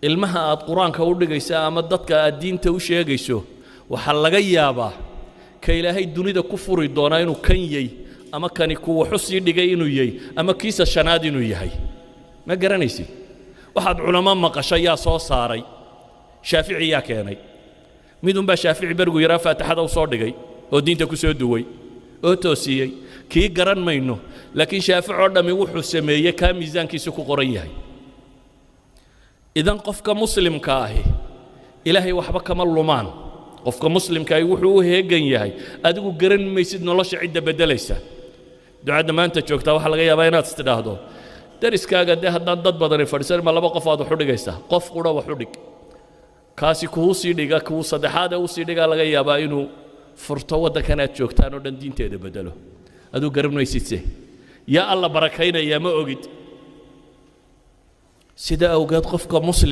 Ilmaha aad Qur-aanka u dhigaysa ama dadka aad diinta u sheegayso, waxaa laga yaabaa ka Ilaahay dunida ku furi doonaa inuu kan yey, ama kani ku waxu sii dhigay inuu yey, ama kiisa shanaad inuu yahay. Ma garanaysid. Waxaad culamo maqasho yaa soo saaray? Shaafici yaa keenay? Midunbaa Shaafici berigu yaraa Faatixada u soo dhigay oo diinta ku soo duway oo toosiyey. Kii garan mayno, laakiin Shaafic oo dhammi wuxuu sameeyey kaa miisaankiisu ku qoran yahay. Idan qofka muslimka ahi, Ilaahay waxba kama lumaan. Qofka muslimka ahi wuxuu u heegan yahay, adigu garan maysid nolosha cidda beddelaysa. Ducadda maanta joogtaa, waxaa laga yaabaa inaad istidhaahdo dariskaaga dee haddaan dad badani fadhiisan, ma laba qof aad wax u dhigaysaa? Qof qura wax u dhig, kaasi kuu sii dhiga, kuu saddexaad ee usii dhigaa laga yaabaa inuu furto waddankan aad joogtaan oo dhan, diinteeda bedelo. Aduu garan maysidse yaa Alla barakaynayaa, ma ogid. Sida awgeed qofka muslim